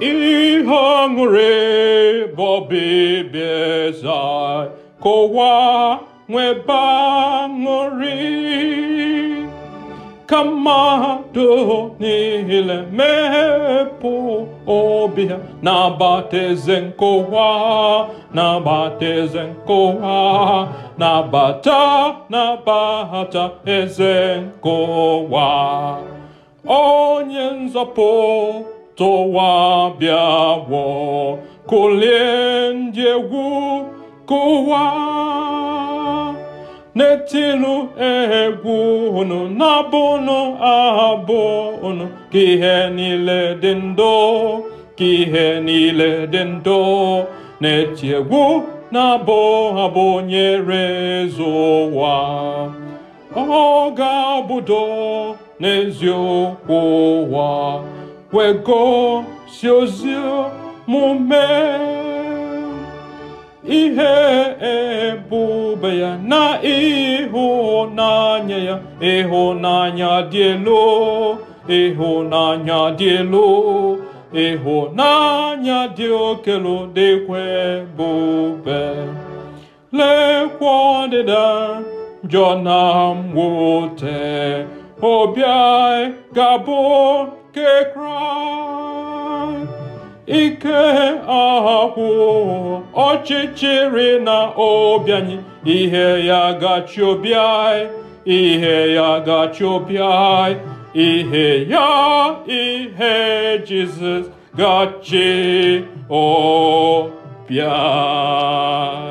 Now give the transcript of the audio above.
Ihe aṅụrị bụ ọbịbịa eze anyị, ka ụwa nwebe aṅụrị. Ka mmadụ niile mepụ obi ha nabata eze nke ụwa, nabata eze nke ụwa, nabata, nabata eze nke ụwa. Onye nzọpụta ụwa bịawo, kulie ndị egwu kụwa. N'etinu egwu unu, na-abụnụ abụ unu, ka ihe niile dị ndụ, ka ihe niile dị ndụ, na-eti egwu na-abụ abụ nyere eze ụwa. Ọ ga-abụdo n'eziokwu ụwa, wee gosi ozi omume. Ihe ebube ya na ịhụnanya ya, ịhụnanya dị elu, ịhụnanya dị elu, ịhụnanya dị oke elu, dịkwa ebube. Lekwa ọdịda njọ na mwute, obi anyị ga-abụ nke Kraịst. Ike agwụ ọchịchịrị na obi anyị, ihe ya gachi obi anyị, ihe ya gachi obi anyị, ihe ya, ihe Jizọs gachi obi anyị.